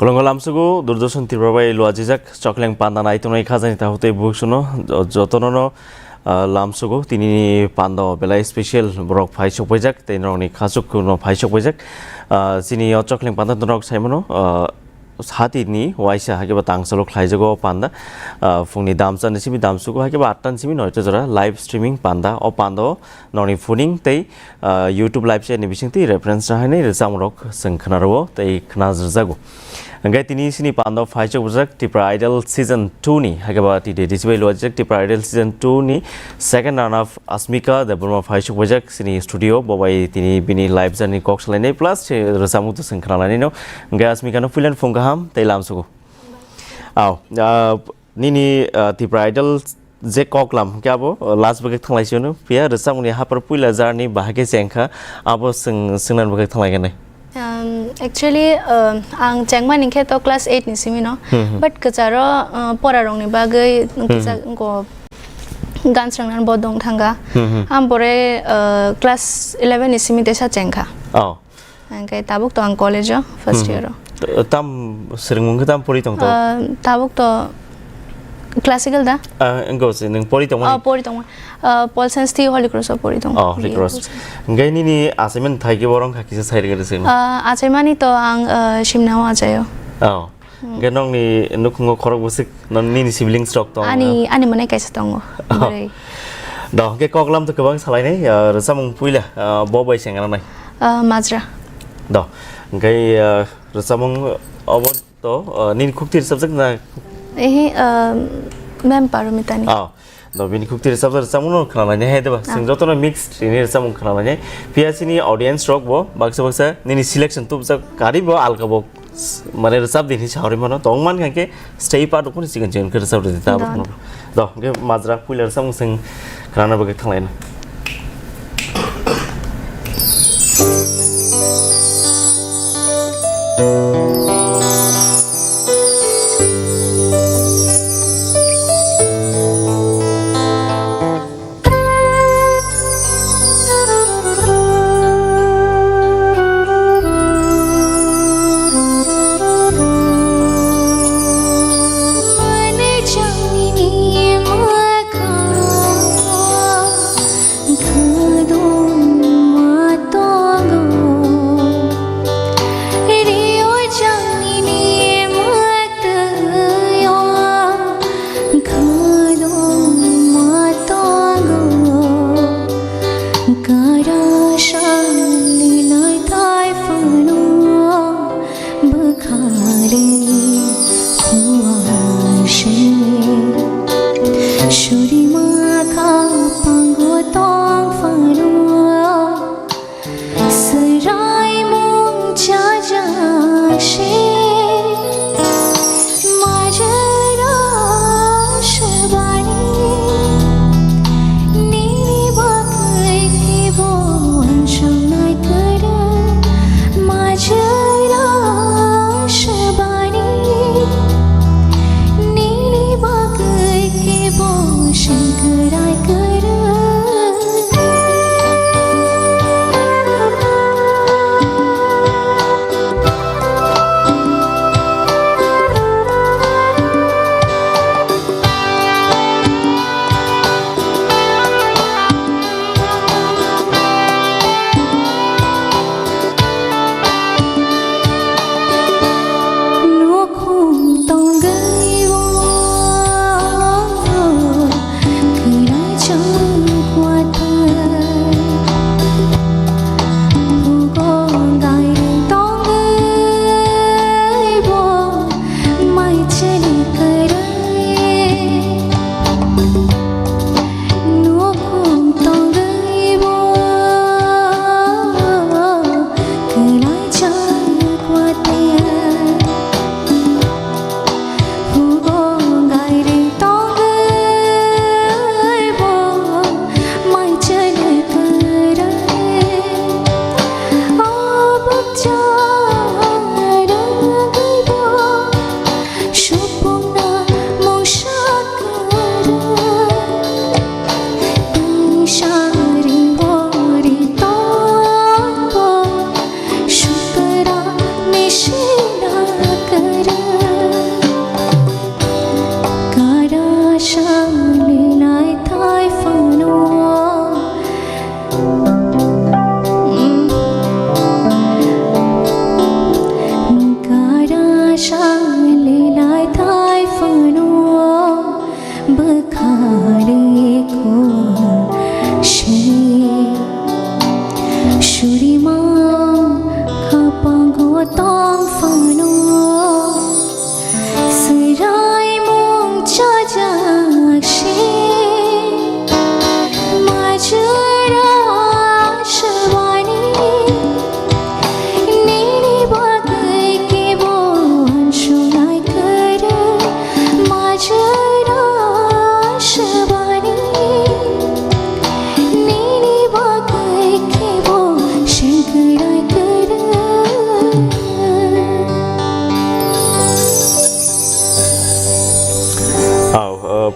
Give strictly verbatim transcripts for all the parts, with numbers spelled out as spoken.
Kwlwngwi lamsugo Doordarshan Tripura bai luajijak chokleng panda naitongnai khajani takhuk tei bukhuk suno jo-, jotono no, ah, lamsugo tinini panda o belai special borok phai sokpaijak tei norokni khachuk no phai sokpaijak. Ah, chini o chokleng panda norok saimano, ah, hatini waisa hakhe ba tangchalo khlaijago o panda. Ah, phungni damsa ni simi damsugo hakhe ba atta ni simi noita jora live streaming panda. O panda o norokni phuning tei, ah, YouTube live chat ni bisingtwi reference rahainai rwchapmung rok chwng khwnarwo tei khwnarwjago. Hingke tini sini pando phai chukbujak Tipra Idol Season two ni, hake ba T D D C bai luajak Tipra Idol Season two ni second runner up Asmika Debbarma phai chukbujak sini studio, bo bai tini bini live journey kok salainai plus se rwchapmung to chwng khwnalainai no. Hingke Asmika no puilan phung kaham tei lamsugo. Au, ah, nini, ah, Tipra Idol je koklam hingke abo, uh, last bwkhe thanglai sino phiya rwchapmungni hapar puila jarni bahai khe chengkha abo swng-, swngnan bwkhe thanglai khe nai. Um, actually, um, ang chengmani khe to class eight ni simi no, Hmm, hmm. But kwcharo, uh, pora rokni bagwi Hmm, kisa hmm. go gan swngnani bo dong thanga. Hmm, hmm. Ang bore, uh, class eleven ni simi tesa chengkha. Oh. Hingke tabuk to ang college o first Mhm. year o. T-, tam swrwngmung khe tam pori tong to? Ah, tabuk to classical da? Ah, wngkha se nwng pori tongmani? Oh, pori tongmani. Ah, Paul Science Tei Holy Cross o pori tong. Oh, Holy B A Cross. Paul Science. Hingke nini assignment thai khe borok kha kisa sai rwgwi swrwng. Ah, achaimani to ang, ah, simna o achaio. Oh. Hmm. Hingke nokni nukhungo khorok bwswk, non nini siblings rok tongo? Ani, ani mane kaisa tongo. Oh. Bwrwi. Do, hingke koklam to kwbang salainai, ah, rwchapmung puila, ah, bo bai chengranai? Ah, Majra. Do, hingke, ah, rwchapmung obo to, ah, nini khukti rwchapjak na? Ehe, ah, Ma'am Paromita ni. Oh. Do bini khukti rwchapjak rwchapmung no khwnalainai hai deba. Ah. Chwng jotono mix tini rwchapmung khwnalainai. Phiya chini audience rok bo baksa baksa nini selection tubujak kari bo alka bo s-, mane rwchap din hinwi sawi mano. Tong man kha khe stay part rok phano chikon chikon khe rwchap rwdi ta Do. Bo. Do, hingke Majra puila rwchapmung chwng khwnana bagwi thanglaina.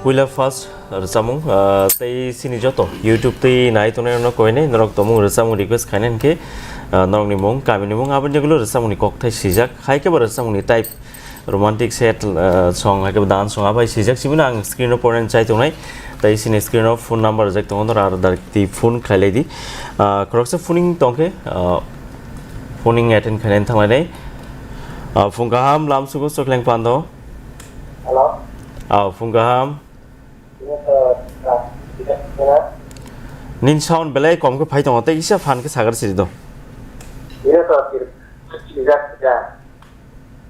Puila first rwchapmung, ah, tei chini joto YouTube tei nai tongnai rokno koinai norok tongmung rwchapmung request khainai hinkhe, ah, norokni mung, kamini mung, aboni yagulo rwchapmungni kokthai swijak, hai khe bo rwchapmungni type romantic, sad, ah, song, hai khe bo dance song, abai swijak simi no ang screen o pornai chai tongnai, tei chini screen o phone number rwjak tongo, norok aro direct twi phone khlai lai di. Ah, khoroksa phoning tongkhe, ah, phoning attend khainai thanglainai. Ah, phung kaham, lam sugo Choklang Pando. Hello. Ah, phung kaham. Nini sound belai kom khe phai tongo, tei kisa phan khe sagar siri do.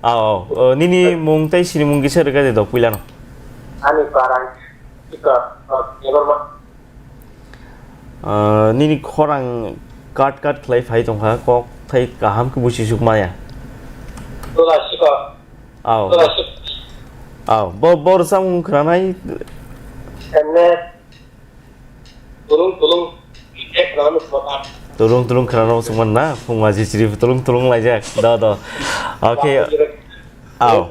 Ao, o, nini mung tei sini mung kisa rwgadi do puilano. Ani parang Sikor, o, Debbarma. Ah, nini khorang kat kat khlai phai tongkha, kok thai kaham khe busi suk maya. Tula Sikor. Ao. Tula Sikor. Ao, bo, bo rwchapmung khwnanai. Emne tulung tulung ek round of. Tulung tulung khwnanai sungman na, phungma jisri tulung tulung laijak. Do, do. Okay. Ao.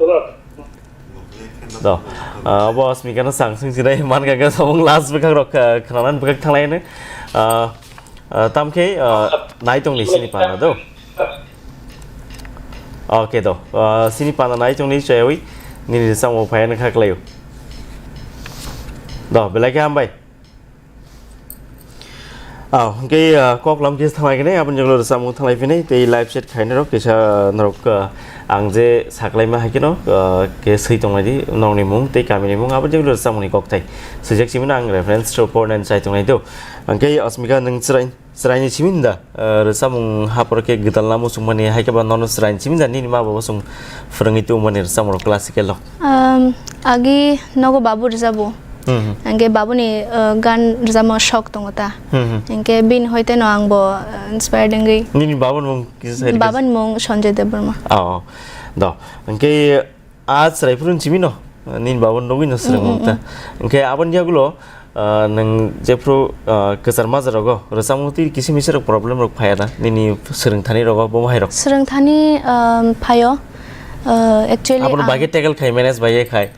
Do. Ah, bo Asmika no sang sung sinai man ka ga samung last bwkhak rok, ah, khnanan bwkhak thanglai no. Ah, ah, tamkhe, ah, nai tong ni sini pana do. Okay do. Ah, sini pana nai tong ni chaywi nini samung phai no kha khlaio. Do, belai khe hambai. Ah, hwnkhe, ah, kok lam kisa thanglai khe, aboni jagolo rwchapmung thanglai phini, tei live chat khainai rok kisa norok, ah, ang je saklaima hai kheno, ah, khe swi tonglai di, nokni mung tei kamini mung, aboni jagolo rwchapmungni kokthai. Swijak simi no ang reference to pornai chai tonglai do. Hwnkhe Asmika nwng chwrai, chwraini simi da? Ah, rwchapmung hapor khe gwdalna muchungmani hai khe ba nono chwraini simi da nini ma baba chwng phwrwngwi tongmani rwchapmung rok classical rok? Um, agi nogo babu rwchabo. Hmm, hmm. Hwnkhe babuni, uh, gan rwchapma shok tongo ta. Hmm, hmm. Hwnkhe bini hoite no ang bo, uh, inspired wngwi. Nini babani mung kisa sai rwkhe? Babani mung Sanjay Debbarma. Oh, do. Hwnkhe a chwrai phuru simi no, nini babani nugwi no swrwng ta. Mm, mm, mm. Hwnkhe aboni yagulo, ah, nwng jephru, ah, kwchar majra rogo rwchapmung twi kisi misa rok problem rok phaiya da nini swrwngthani rogo bo hai rok? Swrwngthani, um, phaio. Uh, actually, abono ang bagwi tackle khai, manage bagwi khai.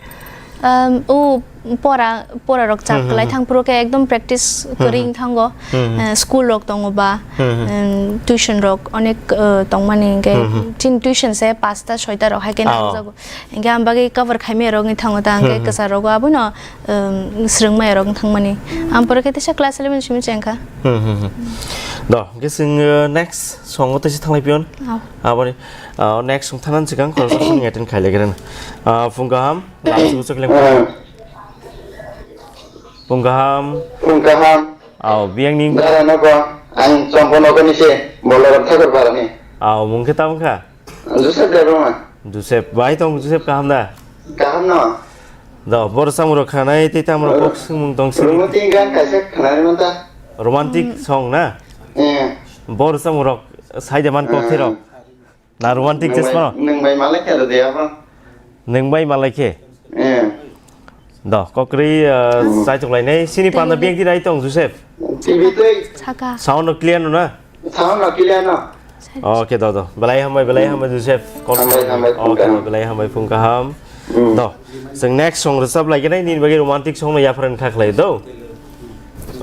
Um, o pora, pora rok chak Hmm, hmm, klai hmm. thang phuru khe ekdom practice Hmm, kwrwi hmm. wng thango. Hmm, hmm. Uh, school rok tongo ba, Hmm, hmm. um, tuition rok onek, uh, tongmani hwnkhe Hmm, hmm. chini tuition se pasta soita rok hai khe Oh. nangjago. Hwnkhe ang bagwi cover khaimaya rok wng thango ta, hwnkhe Hmm, hmm. kwchar rogo abono, um, swrwngmaya rok wng thangmani. Ang pore khe teisa class eleven simi chengkha. Hmm, hmm, hmm. Do, hwnkhe chwng, uh, next song o teisa thanglai piyon. Oh. Aboni, uh, next song thanan swkang khoroksa song attend khai lai khe rwna. Uh, phung kaham, last o chok leng. Phung kaham. Phung kaham. Aw, biyang ni. Dara nogo, ang Chongkho nogo ni se, Bolorok Thakur Para ni. Aw, mung khe tamo kha? Joseph Debbarma. Joseph, bai tong Joseph, kaham da? Kaham no. Da, bor samung rok khanai, tei tamo rok kok swngmung tong sini. Romantic gan kaisa khanai manta. Romantic Hmm. song na? Eh. Bor samung rok, sai de man kok thai rok. Hmm. Na romantic Nwng bai, chesma no? Nwng bai malai khe da de abo. Nwng bai malai khe? Eh. Do, kokri, uh, Hmm. chaitok lainai. Sini panda Twi. Bag di rai tong, Joseph. T V twi. Saka. Sound no clear no na? Sound no clear no. Okay, do, do. Belai hambai, belai hambai, Joseph. Call Hambai, hambai, okay, phung do, kaham. Belai hambai, phung kaham. Hmm. Do. Chwng next song rwchap lai khe nai, nini bagwi romantic song no yapharan kha khlai do.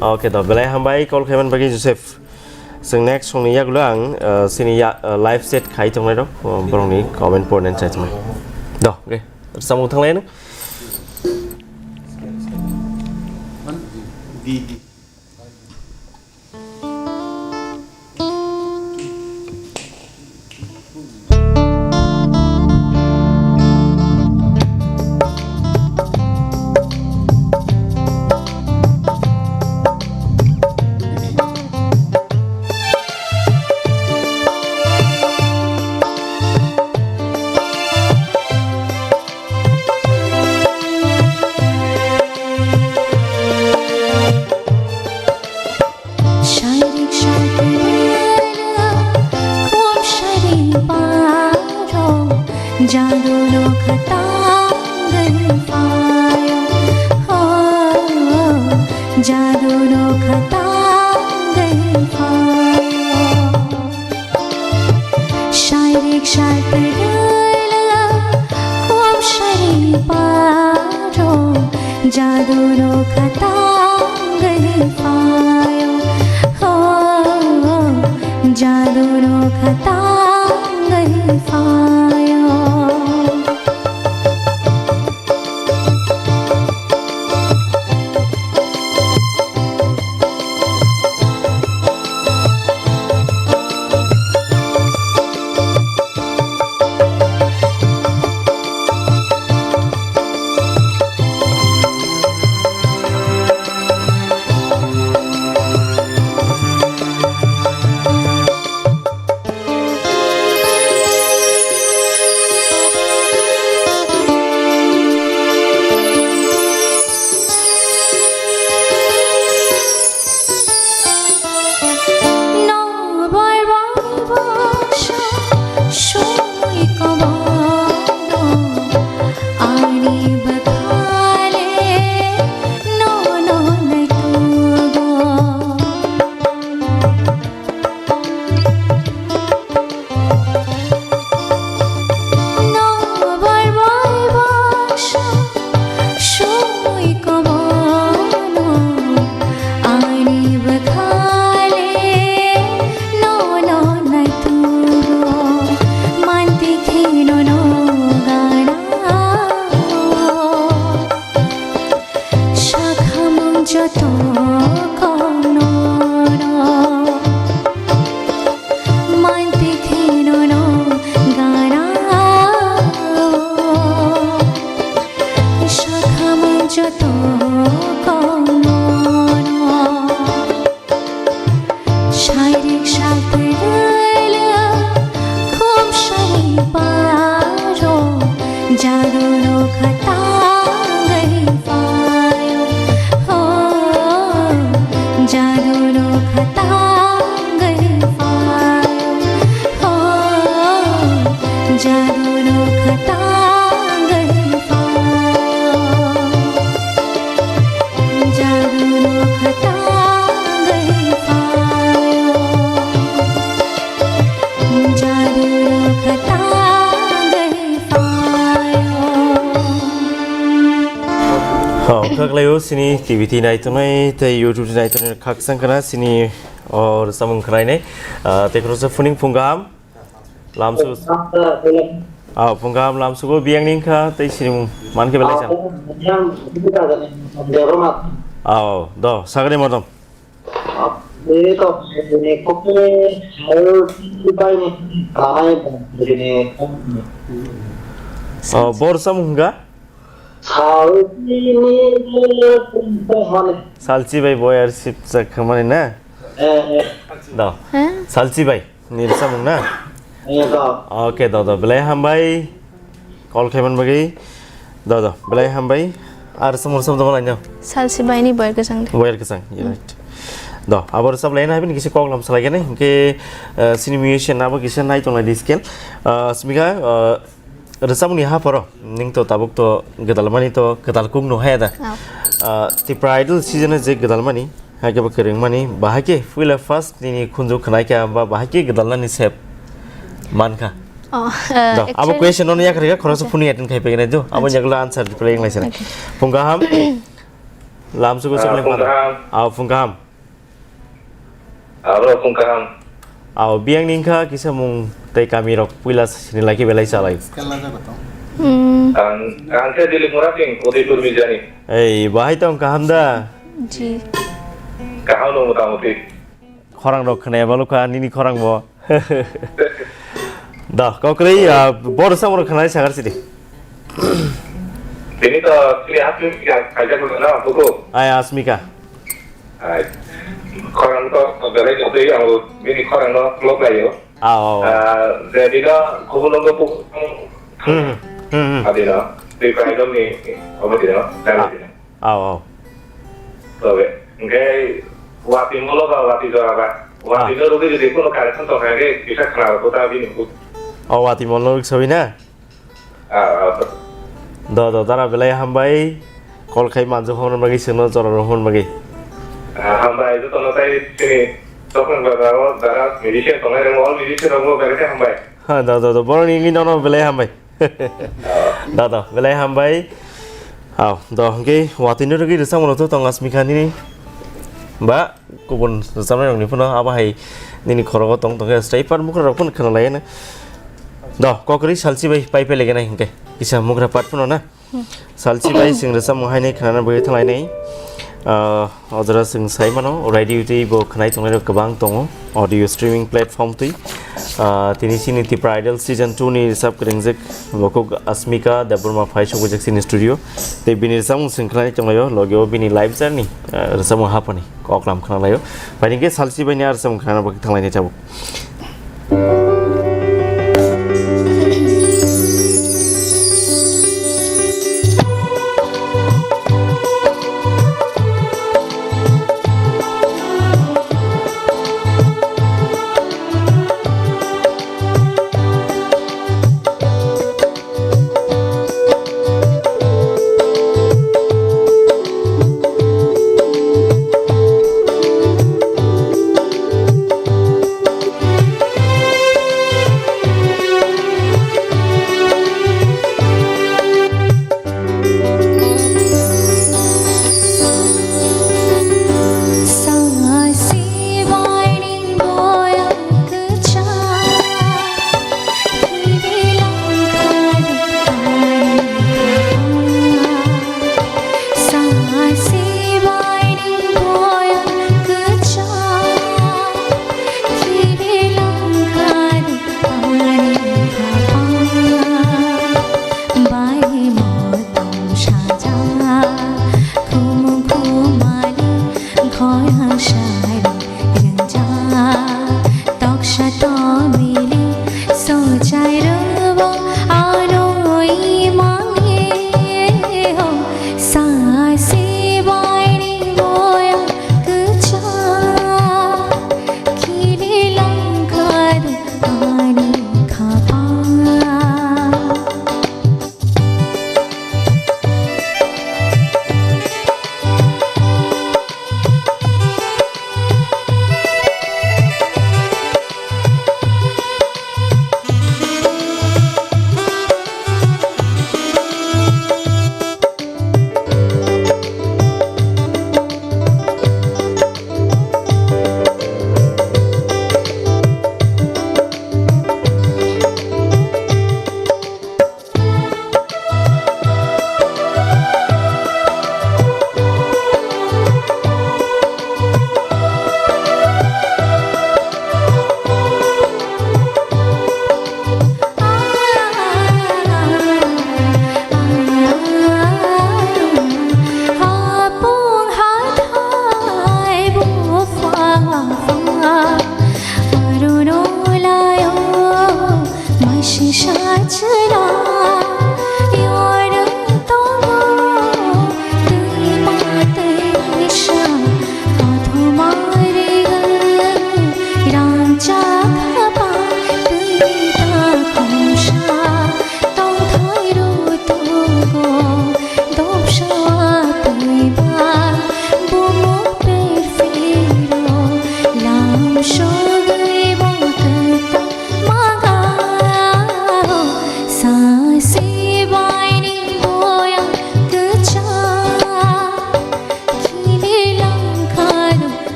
Okay, do. Belai hambai, call khaiman bagwi Joseph. Chwng next song ni yagulo ang, uh, chini ya, uh, live chat khai tongnai rok, uh, borok ni comment pornai chai tongnai. Do, okay. Samung thanglai no. Shairik shaikwrwino khum shairing paro, jaduno khatangwi phaio. Ho, jaduno khatangwi phaio. Shairik shaikwrwino khum shairing paro, Jadu no khatang gai phaio, ho, jadu no khatang gai phaio. Sakhamung joto kokno no, manti kheno no gana. Sakhamung joto kokno no. Shairik shaitirwila khum shai paro, jadu no khatang gai phaio, ho, jadu no khatang gai phaio, ho, jadu no khatang gai phaio. Jadu no khatang gai phaio. Jadu no khatang gai phaio. Ha, wngkha khlaio sini T V ti naitongnai tei YouTube ti naitongnai khakchang khna sini o rwchapmung khnainai. Ah, tei khoroksa phuning phung kaham. Lamsu. Ah, phung kaham lamsugo biyang ni wngkha tei sinimung mankhe belai san. Ah, do, sagri modom. Ah, bor samung hwnga? Salchi bai boyar sip chak khamani na? Eh, eh. Do. Hah? Salchi bai. Nirsamung na? Eh, do. Okay, do, do. Belai hambai. Call khaiman bagwi. Do, do. Belai hambai. Ar samung sam do malai no. Salsi baini boyar kwchang de. Boyar kwchang. Yeah, right. Do, abor sab laina habini kisi kok lam salai gani. Ke, eh, sini musician abo kisa nai tong lai di scale. Eh, Smika, eh, rwchapmungni hapharo, ning to tabuk to gwdalmani to gwdal kuk no haya da. Oh. Ah, Tipra Idol season o je gwdalmani, hai khe bo kwrwngmani, bahai khe puila first nini khunju khwnai kha ba bahai khe gwdalnani sep mankha. Oh, eh, do, abo actually question no yak rega khoroksa phone attend khai pegene do, abo acha, nyaglo answer reply yang lai sana. Okay. Phung kaham. Lamsugo. Ah, chakle phung kaham. Ah, phung kaham. Aro phung kaham. Aw, biyang ni wngkha kisa mung tei kami rok puila sini lai khe belai salai. Hmm. Ang, ang khe Dilip Murasing, Udaipur Mijani. Ei, bahai tong kaham da? Ji. Kaham no motamuti. Khorang rok khwnaya balu kha nini khorang bo. Da, kokroi, ah, bor samung rok khwnai sagar sidi. Tini to, tini hapni khaijak na, buku. Ai, Asmika. Ai, khorang to belai tongtwi, ang bini khorang no lok laio. Aw, aw, aw. Ah, je dino kubun nongo puk. Hmm, hmm, hmm. Adino, twi kaidom ni, obo dino, dano dino. Aw, aw. Tobe, hingke wati molo ba wati jora ba. Wati no rudi rudi kuno karesan tong kha hingke kisa khna rw ta bini kut. Aw, wati molo ruk sawi na? Ah, ah. Do, do, dara belai hambai. Call khai manju hon bagwi sino jora ro hon bagwi. Ah, hambai, joto no tai sini tokon ba dara, dara musician tongnai rang all musician rok no belai hambai. Ha, do, do, do, boroni wngwi nono belai hambai. Do, do, belai hambai. Aw, do, hwnkhe watwi no rwgwi rwchapmano to tong Asmika nini. Ba, kubun rwchapnai rokni phano abo hai nini khorogo tong tongkhe staiper mukra rok phano khwnalaiya na. Do, kokri salchi bai pai pele gena hwnkhe. Kisa mukra part phano na. Salchi bai sing rwchapmung hainai khwnana bagwi thanglainai. Ah, o jora chwng sai mano, radio twi bo khwnai tongnai rok kwbang tongo, audio streaming platform twi. Ah, tini chini Tipra Idol season two ni rwchap kwrwngjak bo kok Asmika Debbarma phai sokjak chini studio. Tei bini rwchapmung chwng khwnai tonglaio, logi o bini live journey, ah, rwchapmung haphani koklam khwnalaio. Bai hwnkhe salchi bai ni a rwchapmung khwnana bagwi thanglainai tabuk.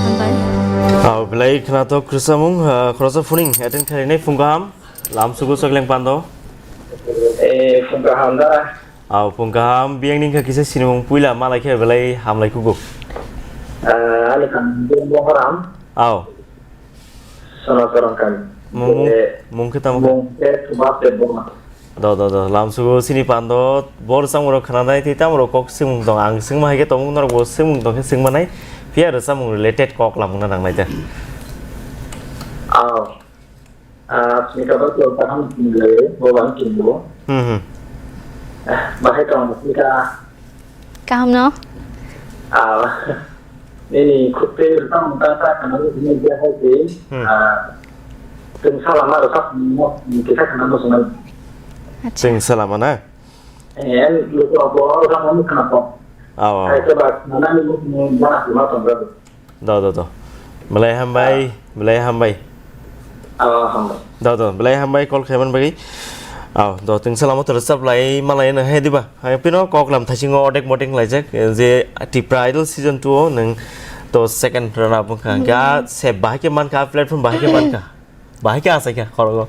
Hambai. Ah, belai khwnathok khrusamung, ah, khoroksa phuning attend khainai phung kaham, lamsugo Chakleng Pando. Eh, phung kaham da. Aw, phung kaham, biyang ningkha kisa sinimung puila malai khe belai hamlai kugo. Ah, ani kam Bohoram. Aw. Sono Sorongkam. Mung, mung, eh, mung khe tamo khe? Mung khe Subash Debbarma. Do, do, do, lamsugo sini pando, bor samung rok khwnanai tei tamo rok kok swngmung tong, ang swngma hai khe tongmung norok bo swngmung tong khe swngmanai, phiya rwchapmung related kok lamung na nangnai da. Aw. Ah, Smita ba ko kaham tinglo, bo bang tinglo. Hmm, hmm. Ah, bahai tong Smita. Kaham no? Ah, nini khukte tong ta ta kana ni dia hai ke. Hmm. Ah, teng sala ma ro sap mo, kisa kana mo sunai. Acha. Teng sala ma na? Eh, luku abo ro sap mo kana po. Aw, aw. Hai ke ba, mana ni mo, mo, mana ma tong ga. Do, do, do. Belai hambai, belai hambai. Ah, hambai. Do, do, belai hambai call khaiman bagwi. Aw, do, teng salamo to rwchap lai malai no hai diba. Hai pino kok lam thasingo odek modek laijak, je Tipra Idol season two o nwng to second runner up wngkha. Hmm. Ga se bahai khe mankha, platform bahai khe mankha. Bahai khe achaikha khorogo.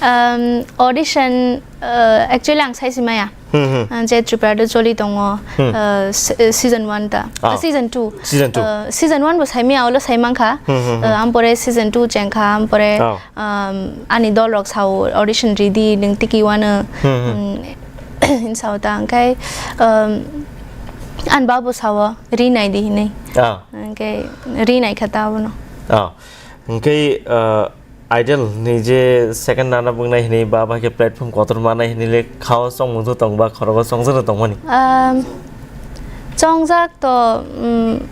Um, audition, uh, actually ang saisi maya. Hmm, hmm. Uh, je Tripura do choli tongo, Hmm. uh, se-, season one ta. Ah. Uh, season two. Season two. Uh, season one bo saimaya, olo saimankha. Hmm, hmm, hmm. Uh, ampore season two chengkha, ampore, Oh. um, ani dol rok sao audition ridi, nung tiki wano, Hmm, hmm. um, in sao ta, angkai, um, an babu sao, ri nai di hinui. Ah. Angkai, ri nai kha ta abono. Ah. Hingke, uh, Idol ni je second runner up wngnai hinui ba, ba khe platform kotor manai hinui le khao chongmung tong ba khorogo chongjak tongmani? Um, chongjak to, um,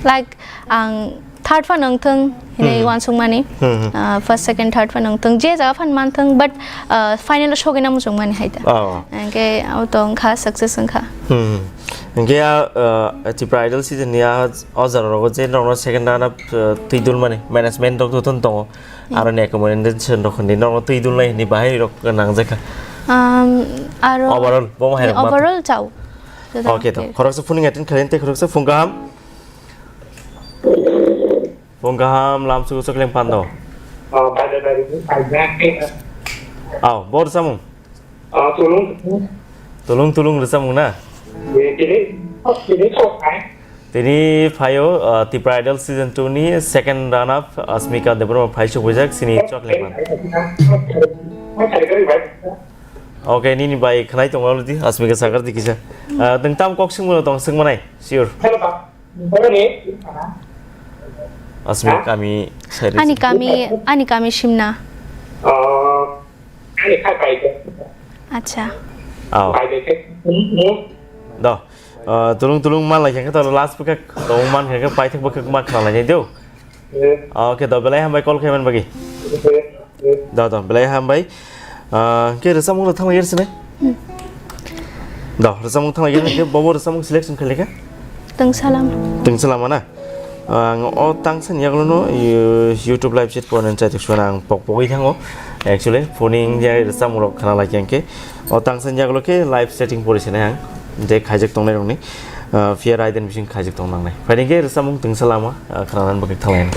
like, ang third fan wngthung hinui Hmm. uansukmani. Hmm, hmm. Uh, first, second, third fan wngthung, je jaga fan manthung, but, uh, final o sogwina muchungmani hai da. Oh. Hingke abo to wngkha, success wngkha. Hmm. Hingke, uh, Tipra Idol season ni a, o jora rogo je norok no second runner up, uh, twi dul mani management rok joto no tongo. Hmm. Aro ni accommodation rok hinui norok no twi dul nai hinui bahai rok nangjakha. Um, aro Overall, bo hai rok ma overall chao. Okay, to. Khoroksa phuning attend khain tei khoroksa phung kaham. Phung kaham lam sugu chokling pando. Oh, by the way, I back in. Aw, bor samung. Ah, tulung. Tulung tulung rwchapmung na? Eh, tini, tini sok hai. Tini phaio, uh, Tipra Idol season two ni second runner up Asmika Debbarma phai sokphaijak chini chokling man. Okay, nini bai khwnai tongo already, Asmika sakar di kisa. Uh, nwng tam kok swngmano tong swngmanai, sure. Hello, ba. Asmik kami side Ani kami, ani kami Simna. Oh, ani kha kai ko. Acha. Oh. Kai de ke. Hmm, hmm. Do. Uh, tulung tulung man lai khe to last bwkha to man khe paithak bwkha ma khna lai do. Eh. Okay, do belai hambai call khaiman bagi. Eh. Do, do, belai hambai. Ah, ke rwchapmung rok thanglaigir sini? Hmm. Do, rwchapmung thanglaigir, ke bobo rwchapmung selection khailika? Tengsalam. Tengsalam na? Ang o tangsa ni yagulo no, you-, YouTube live chat ko nan chai tuksuna ang pok pogwi thango. Actually, phoning ya rwchapmung rok khana lai khe ang ke. O tangsa ni yagulo ke live setting pori sini ang. Je khaijak tongnai rokni. Ah, Fear Identification khaijak tong nangnai. Phaidi khe rwchapmung tengsa lama, ah, khwnanan bagwi thanglaina.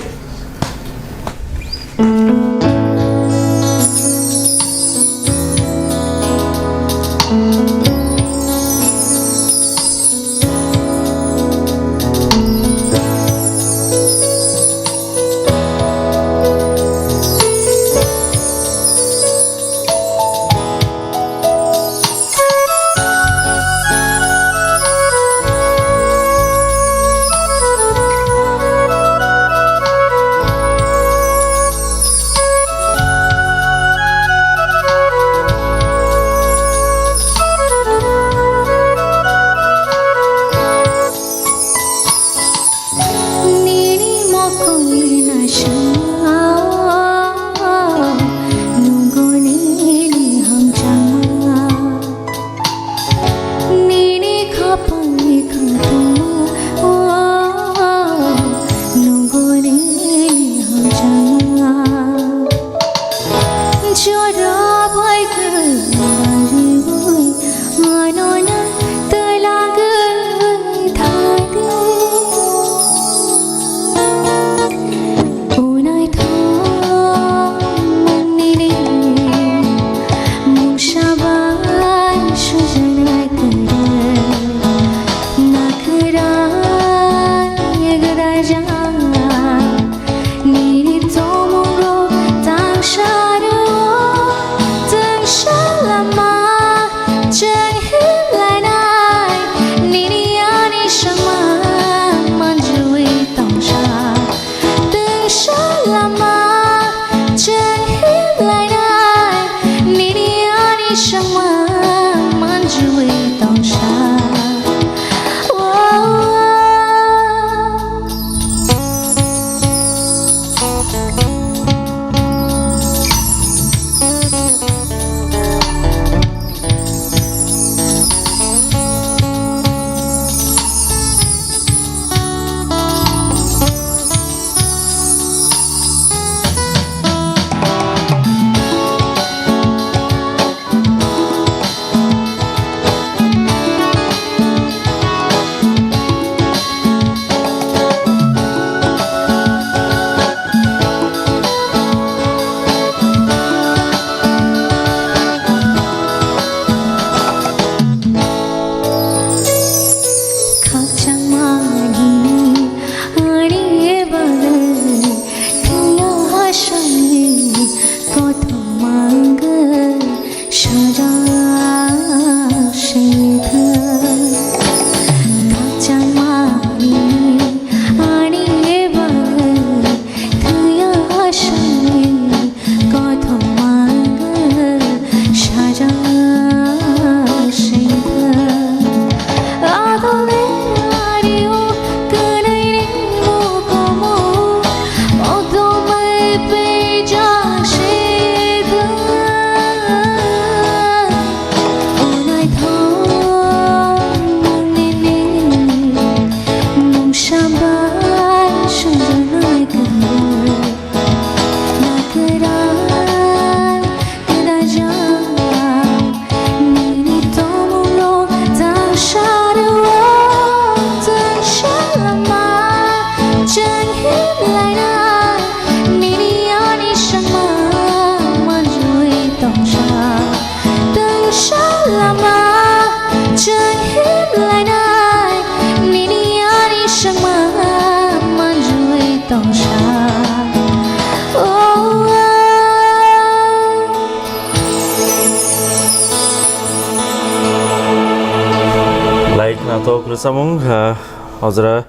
Samung, ah, ojra,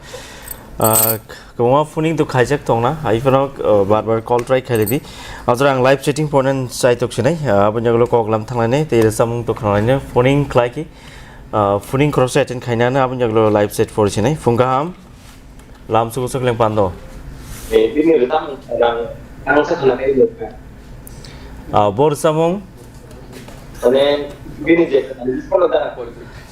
ah, kwbangma phoning to khaijak tongna, hai phano, ah, bar bar call try khailai di. Ojra ang live chatting point chai tok sinai, ah, aboni jagolo kok lam thanglainai, tei samung to khwlainai, phoning khlai ki, ah, phoning cross attend khainani, aboni jagolo live chat por sinai, phung kaham. Lamsugo chwkleng pando. Eh, bini rwchapmung rang, rang sa khna khe rwkha. Ah, bo rwchapmung? Mane, bini je khna, bini solo da.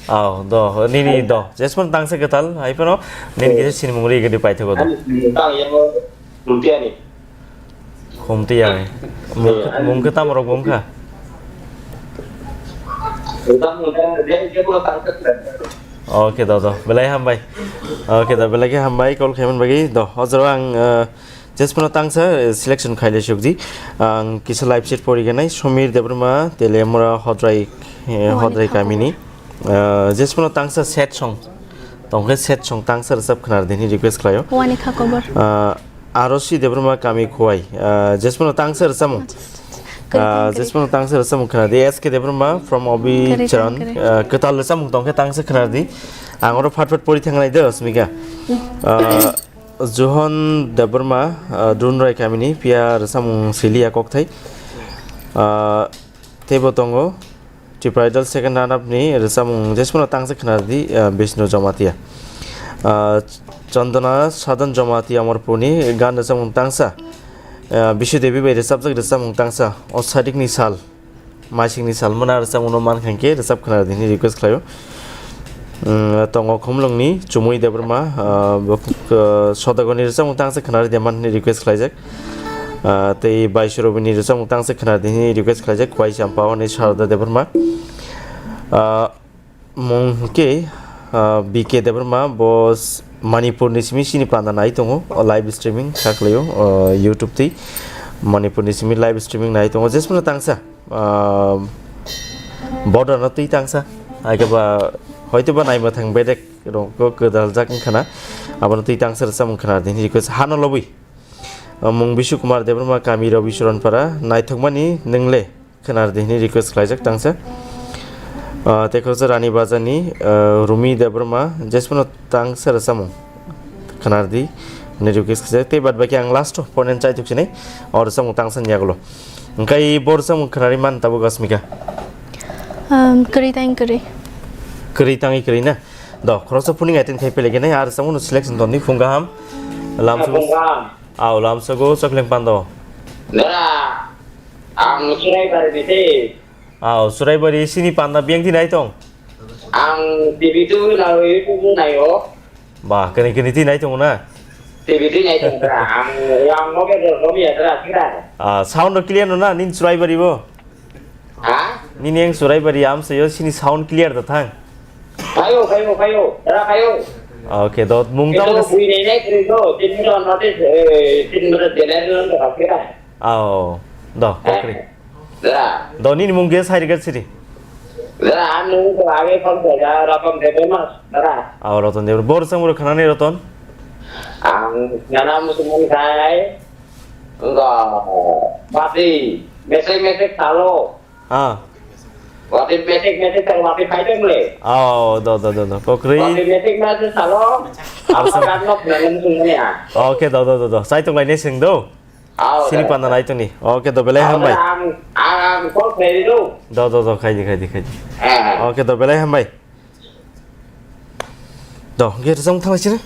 Ah, do, nini do. Jesmon tangsa kwtal, hai phano, nini kisa sinimung ri gedi paithago do. Ani, tang yang Khumtiyani. Khumtiyani. Mung, mung khe tamo rok bo wngkha? Oke, do, do. Belai hambai. Oke, do, belai khe hambai. Call khaimani bagwi. Do, hojaro ang, eh, jesmano tangsa, eh, selection khaile sukdi. Ang kisa live chat pori ganai. Somir Debbarma, Teliamura, Hodrai, eh, Hodrai kamini. Eh, jesmano tangsa set song. Tongkhe set song tangsa rwchap khnar dini request khlaio. Wani kha kobor. Ah, Arosi Debbarma kami Khowai. Ah, jesmano tangsa rwchapmung. Ah, jesmano tangsa rwchapmung khnar di. S K Debbarma from Obi Charan. Ah, kwtal rwchapmung tongkhe tangsa khnar di. Ang oro phat phat pori thangnai de, Asmika. Ah, Johon Debbarma, ah, Dunrai kamini, phiya rwchapmung siliya kokthai. Ah, teibo tongo. Tripura Idol second runner-up ni rwchapmung jesmano tangsa khna di, ah, Bishnu Jamatia. Ah, Chandana Sadhan Jamatia Amarpurni gan rwchapmung tangsa, ah, Bishu Devi bai rwchapjak rwchapmung tangsa, O Sadik ni Sal, Maising ni Sal mona rwchapmung no mankha khe rwchap khna di hwnwi request khlaio. Mm, tongo Khumlwng ni Chumui Debbarma, ah, bo, ah, Sodagoni rwchapmung tangsa khna di man hwnwi request khlaijak. Ah, tei Baisorobi ni rwchapmung tangsa khna di hwnwi request khlaijak, Khwai Champa hwnwi Sarada Debbarma. Ah, mung hwnkhe, ah, B K Debbarma, bo s-, Manipur ni simi chini panda nai tongo, o live streaming kha khlaio, o YouTube twi Manipur ni simi live streaming nai tongo, jesmano tangsa, ah, border no twi tangsa, hai khe ba hoito ba naima thang bedek rok kwdal jak wngkha na, abono twi tangsa rwchapmung khna di hwnwi request hano lobwi. Ah, mung Bishu Kumar Debbarma, kami Rabi Charan Para, naithokmani nwngle khnar di hwnwi request khlaijak tangsa. Ah, tei khoroksa Rani Bazar ni, ah, Rumi Debbarma, jesmano tangsa rwchapmung khnar di hwnwi request khlaijak. Tei bad baki ang last o ponen chai tuk sinai, o rwchapmung tangsa ni yagulo. Hwnkhe bo rwchapmung khnarwi man tabuk Asmika. Um, kwrwi tang kwrwi. Kwrwi tangwi kwrwi na? Do, khoroksa phuning attend khai pele khe nai, ar rwchapmung no selection tongdi phung kaham. Lamsugo. Phung kaham. Aw, lamsugo chokhleng pando. Dara, ang Suraibari ni se. Aw, Suraibari sini panda biyang di nai tong? Ang T V tu nai, YouTube tu nai o. Ba, kani kani ti nai tong na? T V tu nai tong tra. Ang, ang mobile do romi ya tra, tra. Ah, sound clear no na, nin Suraibari bo? Ha? Nini ang Suraibari am sayo sini sound clear da thang. Phaio, phaio, phaio. Dara phaio. Okay, do mung tamo. Itu bui nei nei kri do. Tin minute notice, eh, tin minute delay no da kira. Aw, do kokri. Dara. Do nini mung ge sai rigat siri. Dara anu ko age kon ko ya Ratan Debbarma. Dara. Aw, Ratan Debbarma. Bor sang bor khana ni Ratan. Ang nana musumun kai. Enggak. Mati. Mesek mesek talo. Ah. Wati metik metik tang wati paiteng le. Oh, do, do, do, do. Kokri. Wati metik metik talo. Apa kan nok dalam sungguhnya. Oke, do, do, do, do. Saya tong lainnya sing do. Oh, sini panda nai tuni. Oke, do belai hambai. Ang, ang, ang kok dari do. Do, do, do, khai di, khai di, khai di. Eh. Oke, do belai hambai. Do, hwnkhe rwchapmung thanglaisene.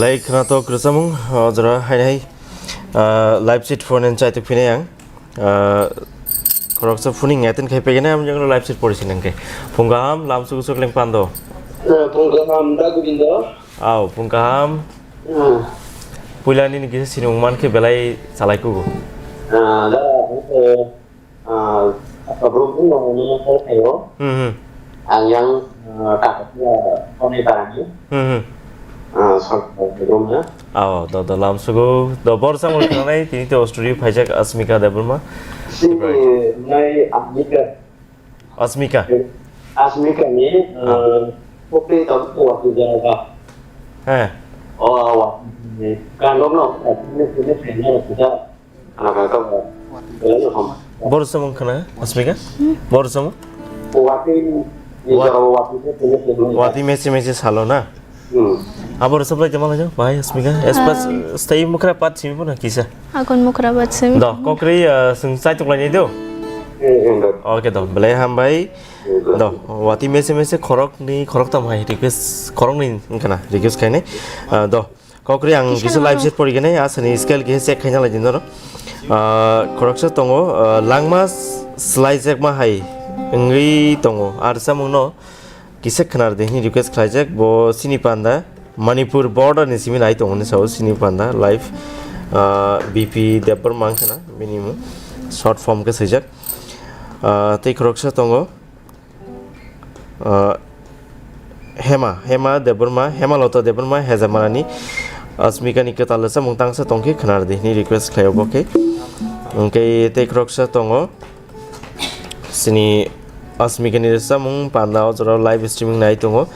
Tei khwnatok rwchapmung, o jora hainai, ah, live sheet phone ni chaitok phinai ang. Ah, khoroksa phone ni attend khai pegene, ang jang live sheet pori sinang khe. Phung kaham, lam sugu sukleng pando. Eh, phung kaham, da Gobindo. Au, phung kaham. Hmm. Puila nini kisa sinung man khe belai salai kugo. Ah, da, eh, Ah, Kabruk ni nong ni nong khayo. Hmm, hmm. Ang yang, ah, Kabruk ni nong ni parani. Hmm, hmm. Ah, sok, sok, room na. Ao, do, do, lam sugu. Do, bor samung khanai, tini to studio phaijak Asmika Debbarma. Sini nai Asmika. Asmika. Asmika ni, ah, ah, kopi to waktu jaga. Eh. Oh, waktu ni. Kan dong no, ni, ni, ni, ni, ni, ni, Ana ka ka mo. Belai no hom. Bor samung khana, Asmika? Bor samung? Wati ni Wat- jora wati se tene tene. Wati mesi mesi salo na? Hmm. Abor sablai jamal aja, bai Asmika. Espas Ah. Stay mukra pat simi puna kisa. Akon mukra bat simi. Do, kokri, ah, sung sai tuklai ni do. Eh, eh, do. Oke do, belai ham bai. Eh, do. Do, wati mesi mesi khorok ni, khorok tam hai request, khorok ni khana request khainai. Ah, do. Kokri ang kisa kisa live no set pori gane, asani scale kisa check khaina lai din doro. Ah, khoroksa tongo, ah, langma s-, slaijakma hai wngwi tongo. Ar samungno kisa khnar de hini request khlaijak, bo sini panda Manipur border ni simi nai tongo ni sao sini panda live, ah, B P Debbarma wngkhana bini mung short form khe swijak. Ah, tei khoroksa tongo. Ah, Hema, Hema Debbarma, Hema Lota Debbarma, Hejamarani, Asmika ni kwtal rwchapmung tangsa tongkhe khnar di hini request khlaio bo khe. Hwnkhe tei khoroksa tongo, sini Asmika ni rwchapmung panda o jora live streaming nai tongo.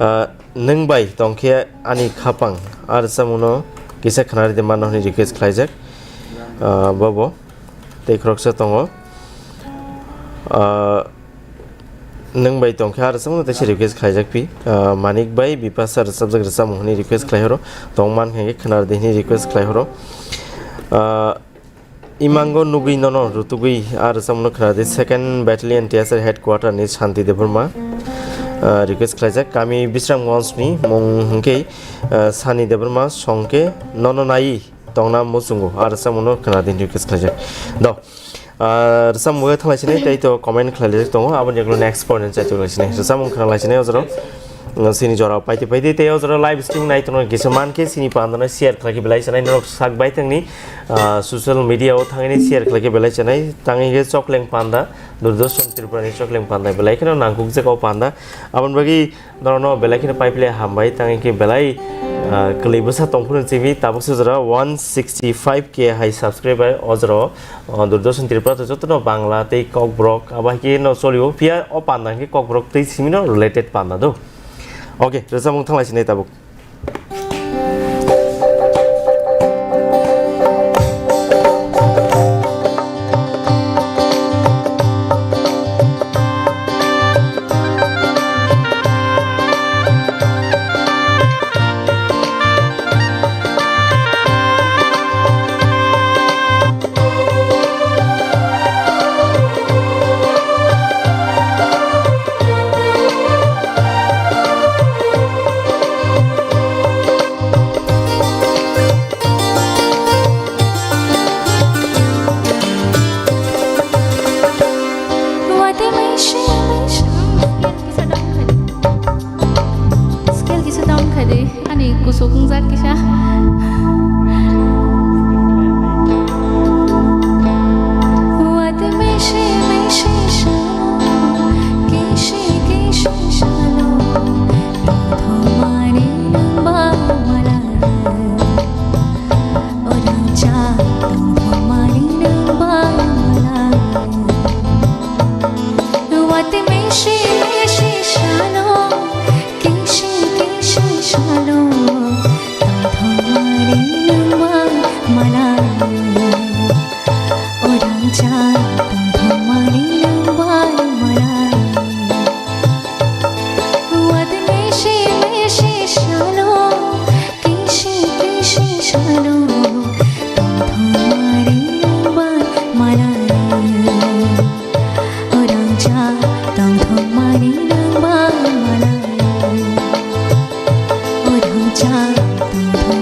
Ah, nwng bai tongkhe ani khapang, a rwchapmungno kisa khnar di mano hini request khlaijak. Ah, bobo tei khoroksa tongo. Ah, Nwng bai tongkhe, ah, rwchapmung tei se request khlaijak phi. Ah, Manik bai Bipasa rwchapjak rwchapmung hwnwi request khlai horo. Tong man khe khwnar di hwnwi request khlai horo. Ah, Imango nugwi nono rutugwi, ah, rwchapmungno khwnar di. Second Battalion T S R Headquarter ni Shanti Debbarma, ah, request khlaijak. Kami Bisramganj ni mung hwnkhe, ah, Sani Debbarma songkhe nono nai tongna muchungo, ah, rwchapmungno khwnar di hwnwi request khlaijak. Do. Ah, rwchapmung thanglai sinai tei to comment khlai tongo, aboni ulo next point chai tonglai sinai. Rwchapmung khnalai sinai ojoro, mm, sini jora paiti paiti tei ojoro live stream nai tongo kisa man khe sini pandano share khlai khe belai sinai norok sak bai thangni, ah, social media o thangni share khlai khe belai sinai tangwi khe Chokleng Panda, Doordarshan Tripura ni Chokleng Panda belai kheno nangkuk jagao panda. Aboni bagwi Norokno belai kheno pai phle hambai, tangwi khe belai, ah, kwlwi bwsa tong phuru simi tabuk se jora one sixty five K hai subscriber o jora o, o, Doordarshan Tripura to jotono Bangla tei Kokborok abo hai khe no cholio, phiya o panda hwnkhe Kokborok tei simi no related panda do. Okay, rwchapmung thanglai sinai tabuk. Scale kisa down khai di. Ani kusuk wngjak kisa. Wate mese mese sa, kisi kisi salo, tongthokmani nwng ba malai. O rangchak tongthokmani nwng ba malai. Wate mese mese salo, kisi kisi salo, tongthokmani nwng ba malai. O rangchak tongthokmani nwng ba malai. Wate mese mese salo, kisi kisi salo, tongthokmani nwng ba malai. O rangchak tongthokmani nwng ba malai. O rangchak tongthok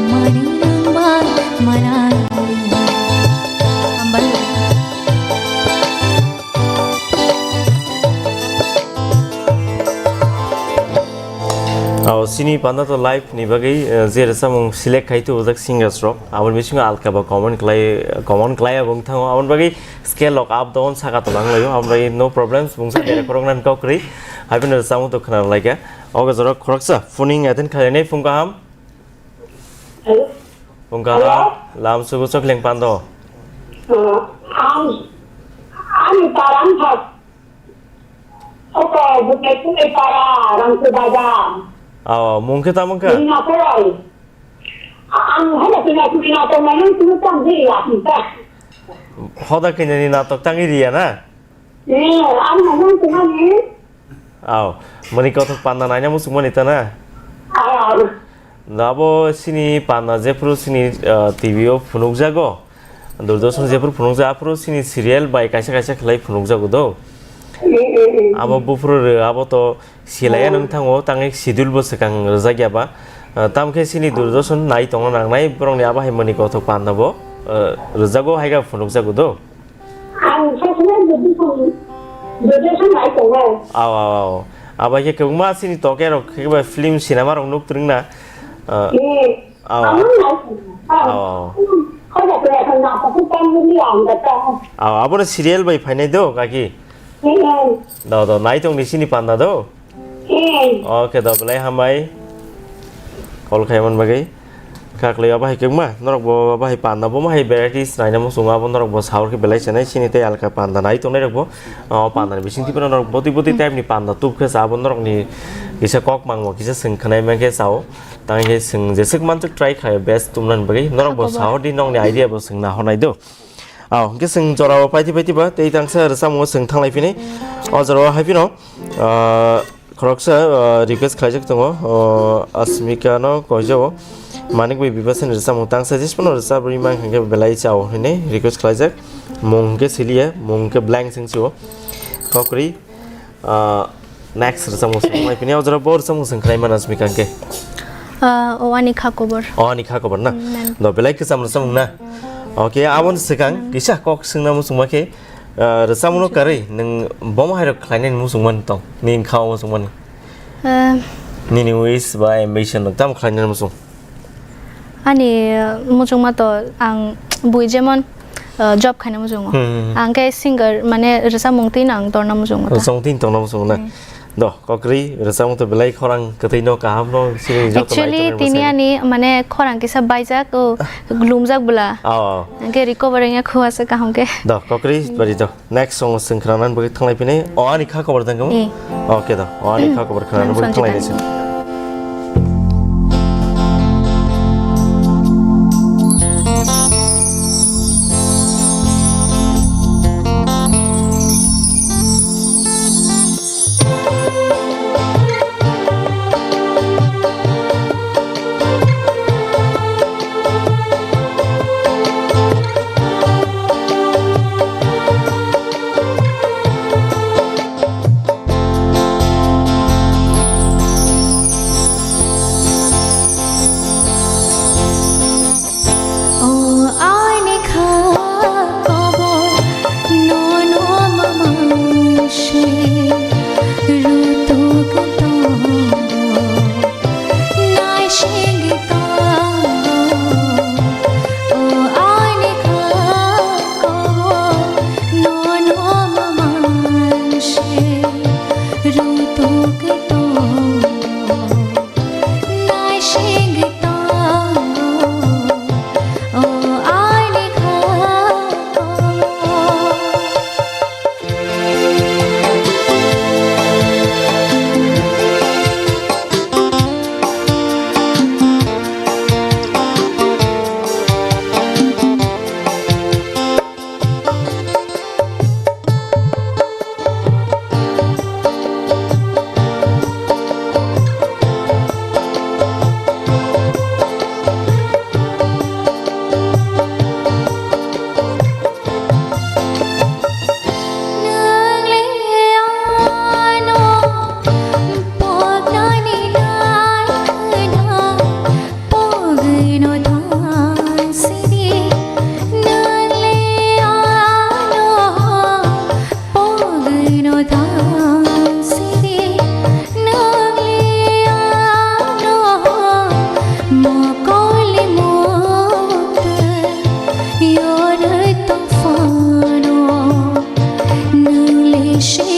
O, chini panda to live ni bagwi, eh, je rwchapmung select khai tubujak singers rok, aboni bisingo alka ba comment khlai, comment khlai abo wng thango, aboni bagwi scale rok up down saka to nang laio, aboni bagwi no problems, mungsa dera khorok nan kok kwrwi, hai phano rwchapmung to khna lai kha. Ogo jorok khoroksa phoning attend khlainai phung kaham. Hello. Phung kaham, Hello. Lam sugu chokling pando. Uh, ang, ang parang thak. Oto, Bukit Puri para, Ramsu Baja. Aw, mung khe tamo kha? Ni nator. Ang hoda kina kina to manang tu tang di ya kita. Hoda kina ni natok tang iri ya na? Ni, ang manang tu mani. Aw, mani kothok panda naina musuk mani ta na? Aw. Da abo sini panda jephuru sini, ah, T V o phunukjago. Doordarshan jephuru phunukjak, aphuru sini serial bai kaisa kaisa khlai phunukjago do. Abo buphuru rw, abo to silaiya nung thango, tangwi schedule bo swkang rwjak ya ba. Ah, tamkhe sini Doordarshan nai tongna nangnai, borokni abo hai mani kothok panda bo, ah, rwjago, hai khe phunukjago do. Ang sasana Doordarshan, Doordarshan nai tongo. Aw, aw, aw. Abo hai khe kwbangma sini toke rok khe ba film cinema rok nuk twrwng na. Ah, Aw. Ang nai. Aw. Kau dah kena kena apa tu kan ni ang kata. Aw, abo no serial bai phainai do, kaki? Hmm. Do, do, nai tong ni sini panda do? Hmm. Okay, do, belai hambai. Call khai man bagai. Kaklai abo hai kwbangma, norok bo abo hai panda, bo ma hai varieties naina muchungo, abo norok bo sahor khe belai chenai, sini tei alka panda nai tongnai rok bo. O panda ni bising tipo norok boti boti type ni panda tup khe sa, abo norok ni kisa kok mangmo, kisa swng khnai man khe sao. Tang khe swng jeswk mansuk try khlai best tumnani bagwi. Norok bo sahor di nokni idea bo swngna hornai do. Aw, hwnkhe swng jorao paiti paiti ba tei tangsa rwchapmungo swng thanglai phini. O jorao hai phino, ah, khoroksa, ah, request khlaijak tongo, o Asmika no koijao. Manik bai Bipasani rwchapmung tangsa jesphano rwchap rwi mankha hwnkhe belai chao hwnwi request khlaijak. Mung hwnkhe siliya, mung hwnkhe blank swng sio. Kokri. Ah, next rwchapmung swng mai pini, o jora bo rwchapmung swng khlai mano Asmika hwnkhe. Ah, o ani kha kobor. O ani kha kobor na? Mm, nan. Do belai kwcham rwchapmung na? Okay, aboni swkang kisa kok swngna muchungma khe, ah, rwchapmung no karwi nwng bomo hai rok khlainani muchungmani tong? Nini kha o muchungmani? Ah. Nini wish ba ambition rok tamo khlainani muchung? Ani, uh, muchungma to ang bui jemon, uh, job khaina muchungo. Hmm, hmm, hmm. Ang khe singer, mane rwchapmung twi no ang torna muchungo ta. Rwchapmung twi no torna muchungo na? Hmm. Do, kokri, rwchapmung to belai khorang kwtwi no, kaham no, sini joto nai tongnai. Actually, tini ani, mane, khorang kisa baijak, o, glumjak bwla. Oh. Ang khe recover wngya khu asa kaham khe. Do, kokri, bari do. Next song swng khwnanani bagwi thanglai phini. O ani kha khobor tang kamo? Eh. Okay da. O ani kha khobor khwnanani bagwi thanglai nai se.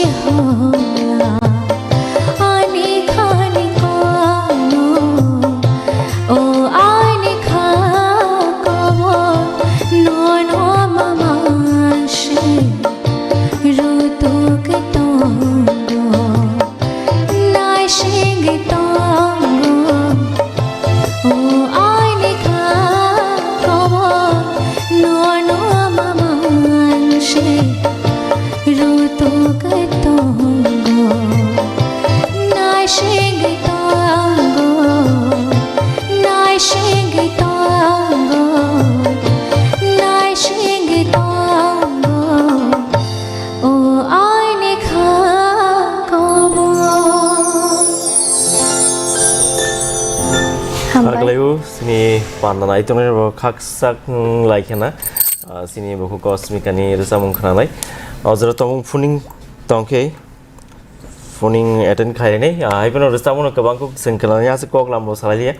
Hola, ani khani kono, o ani kha kobo, nono mamansi, rutuk tongo, naising tongo. O aini kha kobo, nono mamansi rutuk tongo. Naising tongo, naising tongo, naising tongo. O aini kha kobo. Hambai. Aglaiu sini panda nai tongnai bo khaksak, mm, lai khena. Ah, sini bo Cosmica ni rwchapmung khwnanai. O jora tongmung phuning tongkhe. Phuning attend khainai. Ah, hai phano rwchapmung no kwbang kok swng khwnani aswk kok lambo salai liya.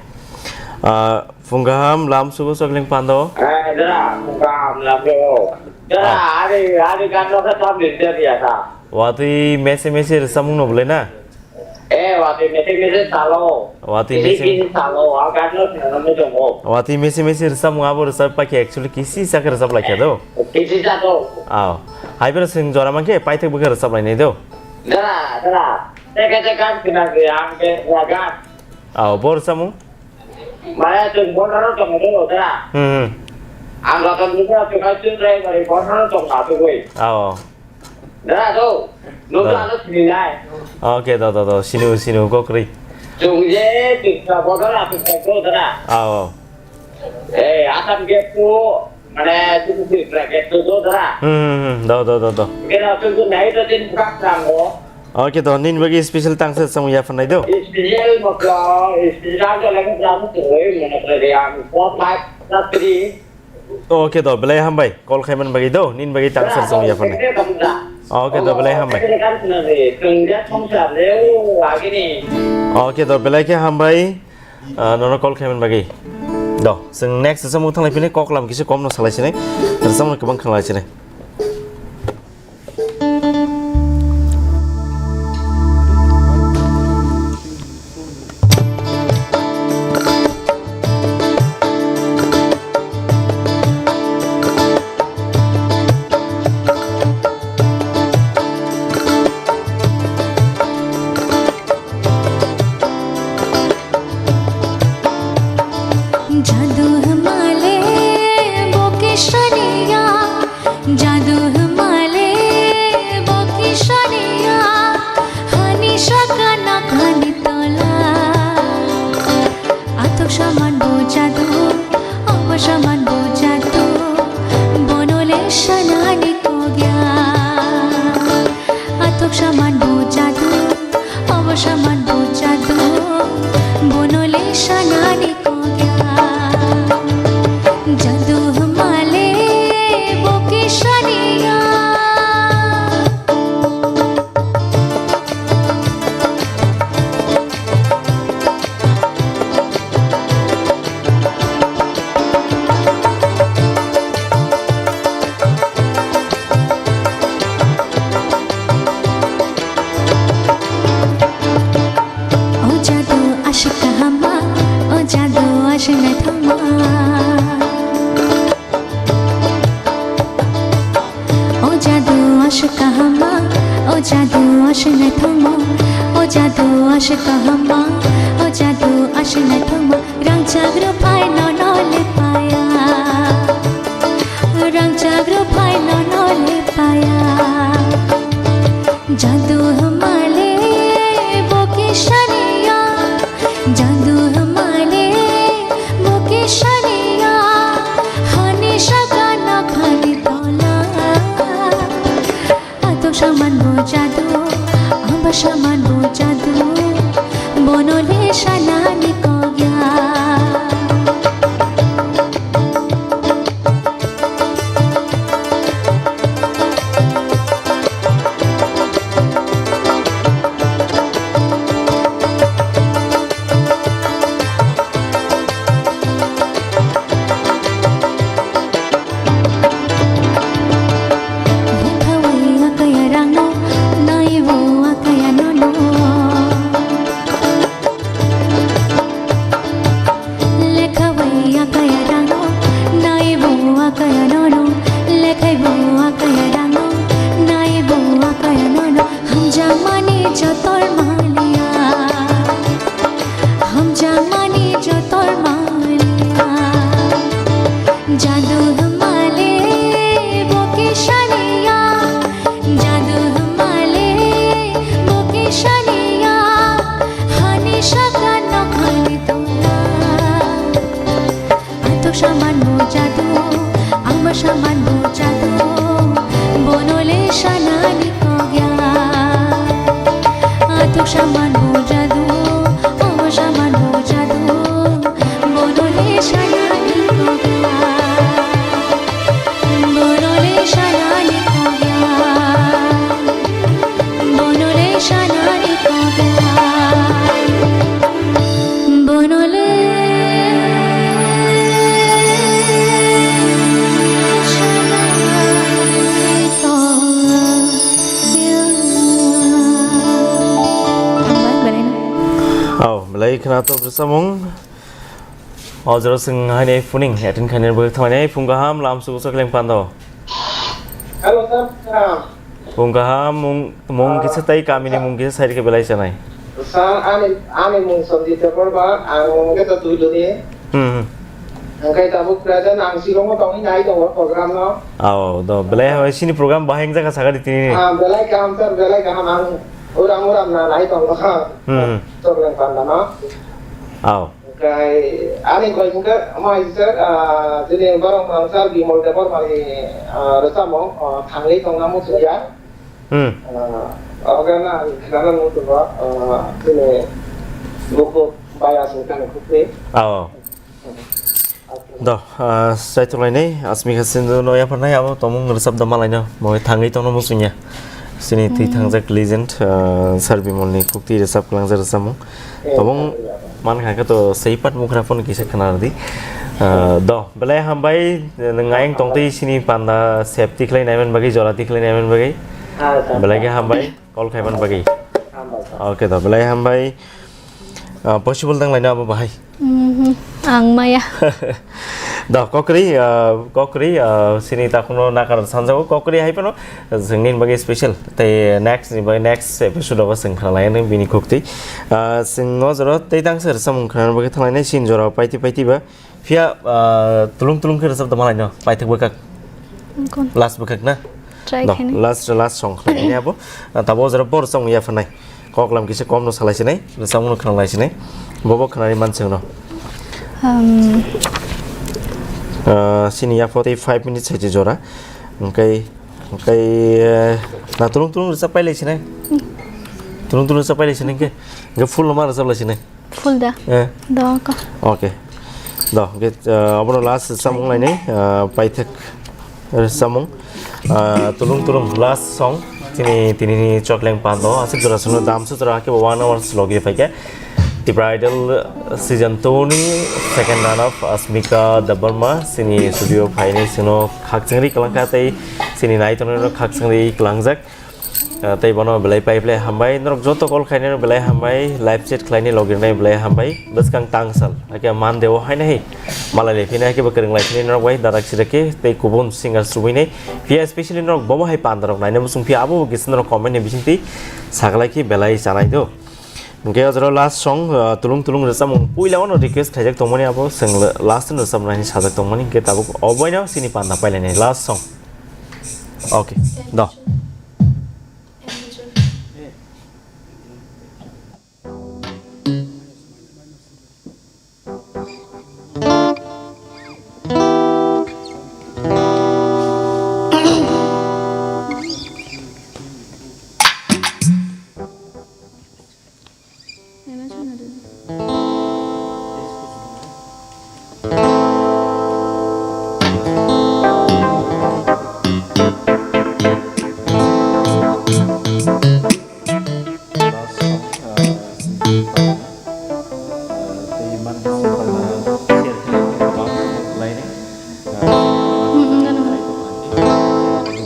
Ah, phung kaham lam sugo chokling pando. Eh, jora, phung kaham lam sugo. Jora, ah, ari, ari gan no kha tam din dia dia ta. Watwi mese mese rwchapmung no bolai na? Eh, watwi mese mese salo. Watwi mese mese salo, a gan no swnamwi tongo. Watwi mese mese rwchapmung abo rwchap paikhe actually kisi sa khe rwchap laikha do. Kisi sa do. Aw. Hai phano swng jora mankhe paithak bwkha rwchap lainai do. Jora, jora. Teka teka gan khna khe ang khe gan. Aw, bo rwchapmung? Mane chwng bono no tongo do, jora. Hmm, hmm. Ang Ratan Bujra, Tukai Chundrai, Bari bono no tongo, atugwi. Aw. Dara do, nokla ano sininai. Oke, do, do, do, sinu, sinu, kokrwi. Chwng je, Tripura border aswk kok do, dara. Aw. Eh, Assam gate to, mane, Tripura gate to do, dara. Hmm, hmm, hmm, do, do, do, do. Kena chwng nai to tin bak tango. Oke, do, nini bagwi special tangsa samung yapharnai do. Special mokla, special to lagi jamu to, mane, yang four five three. Oke do, belai hambai. Call khaiman bagwi do, nini bagwi tangsa samung yapharnai. Oke do, belai hambai. Oke do, belai khe hambai. Ah, nono call khaiman bagwi. Do, chwng next samung thanglai phini kok lam kisa kom no salai sinai. Samung kwbang khanglai sinai. Jadu hmale bo kisaniya, jadu hmale bo kisaniya, hani sakana khani tola. Atok saman bo jadu, obo saman bo jadu, bonole sanani kogya. Atok saman bo jadu, obo saman bo jadu, bonole sanani kogya. Jadu hmale bo kisaniya. O jadu aswk kaham ma, o jadu aswk naithok ma. O jadu aswk kaham ma, o jadu aswk naithok ma, o jadu aswk kaham ma, o jadu aswk naithok ma. Rangchak rwphai nono lepaya, rangchak rwphai nono lepaya. Jadu hmale bo kisaniya, jadu hmale bo kisaniya, hani sakana khani tola. Atok saman bo jadu, amba saman bo jadu, bonole sanani kogya. Mani jotor maliya, hamjak mani jotor maliya. Jadu hmale boki shaniya, jadu hmale boki shaniya. Hani shaka nokhani tongla. Atok saman bo jadu, ama saman bo jadu, bonole sanani kogya. Atok saman bo jadu, ama saman bo jadu, bonole sanani kogya. Bonole sanani kogya. Bonole sanani kogya. Bonole sanani kogya. Belai khna to bwsamung. O jora chwng haino phuning attend khainani bagwi thanglainai phung kaham lam sugo chokhleng pando. Hello, sir. Phung kaham mung, mung kisa tai kamini mung kisa sai rikhe belai chanai. Sir, ani, ani mung Sanjit Debbarma, ang kisa Tuiduni. Hmm, hmm. Angkai tabuk present ang Shillong o tongwi nai tongo program no. Ao, do, belai hai sini program bahai wngjakha sakha di tini. Ah, belai kaham, sir, belai kaham, ang uram uram na nai tongo. Hmm. Chokhleng panda no. Ao. Okai, ani koi hingke, ama hingke, ah, jini borok mangsa Bimol Debbarma ni, ah, rwchapmung, ah, thangwi tongna muchungya. Hmm. Ah, oga na ang khwnana muchungo, ah, jini bukhuk baya sing kani khukri. Ao. Do, ah, sai tonglainai, Asmika Sindhu no yapharnai, abo tongmung rwchap da malaino, bo thangwi tongna muchungya. Sini twi thangjak legend, ah, Sir Bimol ni khukti rwchap kwlangjak rwchapmung. Tobong man kha khe to sei pat mukra phone kisa khna rwdi. Ah, do, belai hambai, nwng ayang tongtwi sini panda sep tikhlai naiman bagwi, jora tikhlai naiman bagwi. Belai khe hambai, call khaiman bagwi. Hambai, sir. Okay do, belai hambai. Ah, possible dang laino abo bahai. Mhm, ang maya. Da, kokri, ah, kokri, ah, sini takhwno nakar sanjago, kokri hai phano, jengni bagwi special. Tei next ni bagwi, next episode o bo chwng khna lai bini khukti. Ah, chwng o jora tei tang se rwchapmung khna bagwi thang lainai, sini jora paiti paiti ba. Phiya, ah, tulung tulung khe rwchap da malaino, paithak bwkhak. Last bwkhak na? Try khainai. Last, last song khna lainai abo. Ah, tabo o jora bo rwchapmung yapharnai. Koklam kisa kom no salai sinai, rwchapmung no khna lai sinai. Bobo khnani man chwng no. Um. Ah, sini ya forty five minutes hai jora. Engkai, engkai, eh, na tulung tulung rwchap pai lai sinai. Hmm. Tulung tulung rwchap pai lai sinai ke. Engkai full no ma rwchap lai sinai. Full da. Eh. Da ka. Okay. Da, get, ah, abono last rwchapmung lainai, ah, paithak. Rwchapmung, ah, tulung tulung last song. Tini, tini ni chokleng pando. Aswk jora songno dam su jora khe one hours logi phaikhe. Tipra Idol, uh, season two ni second runner up Asmika Debbarma. Sini studio phaini sino khakchangri kwlangkha tei sini naitongrok khakchangri kwlangjak. Uh, tei bono belai pai belai hambai. Norok joto call khainai belai hambai. Live chat khlaini logirnai belai hambai. Bwskang tangsal. Hakhe Monday o haino hai malai lai phino hakhe bo kwrwng lai phino norok bai darak sirak khe tei kubun singers rwui nai. Phiya specially norok bomo hai pandarok naina muchung phiya abo bo kisa norok comment ni bisingtwi saklai khe belai chanai do. Hwnkhe o jora last song, ah, tulung tulung rwchapmung puila ono request khaijak tongmani abo chwng last no rwchapnani sajak tongmani hwnkhe tabuk oboino sini panda pailainai last song. Okay, do. Last song, uh, tei man simple na share khlai khe kwbang khlai ni.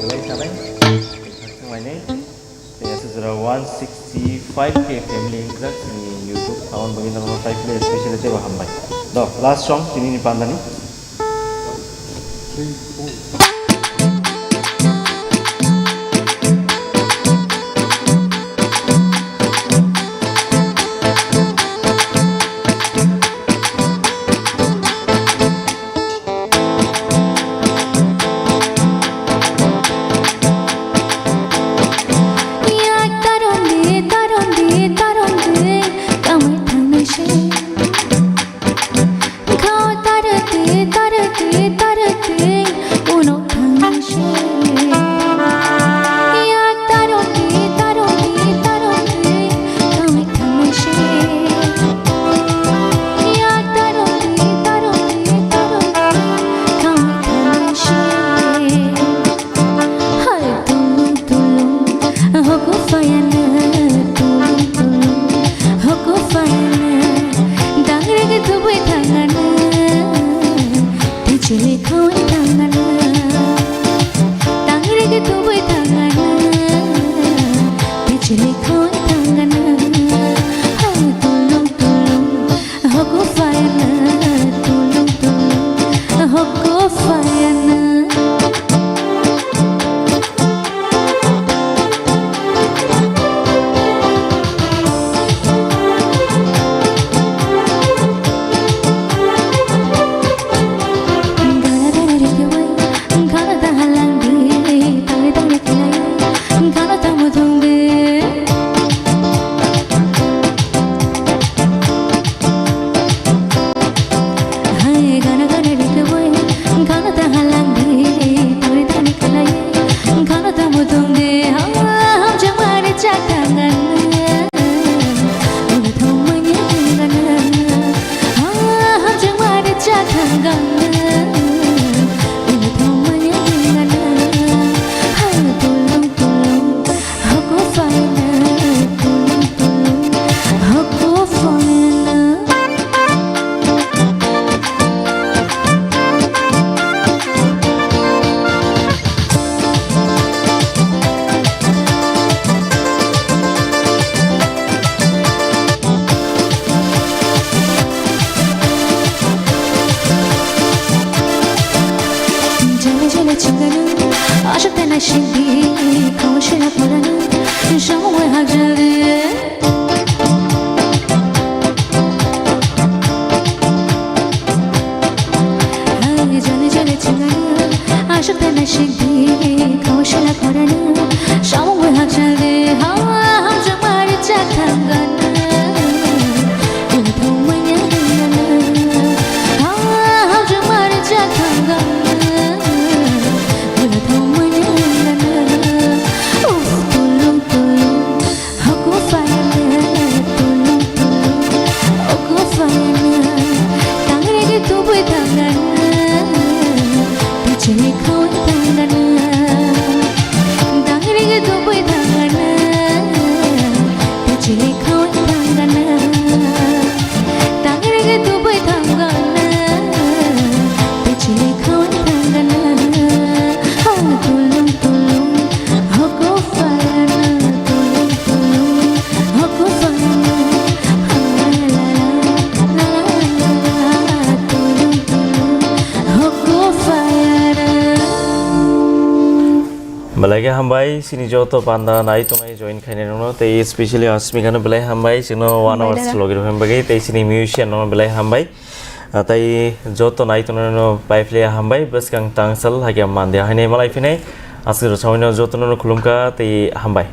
Belai sanai. Thang lainai. Tei aswk jora one sixty five K family wngjak chini YouTube. Aboni bagwi norokno tai khlai specially teibo hambai. Do, last song tini ni pandani. Likhawi thangana, hai tulung tulung, hoko fayana, tulung tulung, hoko fayana. Jale jale chingana, ashok tana shindi, kawashila purana, shamu we hajale. Hai jale jale chingana, ashok tana shindi, kawashila purana, shamu we hajale, hawa hamjak mari chak thangana. Chili khawi thangana, tangri ge tubui thangana, chili khawi thangana, tangri ge tubui thangana, chili khawi thangana. Ha tulung tulung, hoko fayana, tulung tulung, hoko fayana, ha la la la la la la, tulung tulung, hoko fayana. Belai khe hambai, chini joto panda nai tongnai join khainai rokno, tei especially Asmika no belai hambai, chwngno one hour Hambai dada. Slogi rok bagwi, tei chini musician no belai hambai. Ah, tei joto nai tongnai no pai phle hambai, bwskang tangsal hakhe mande hainai malai phinai, aswk rok sawino joto no khulumkha tei hambai.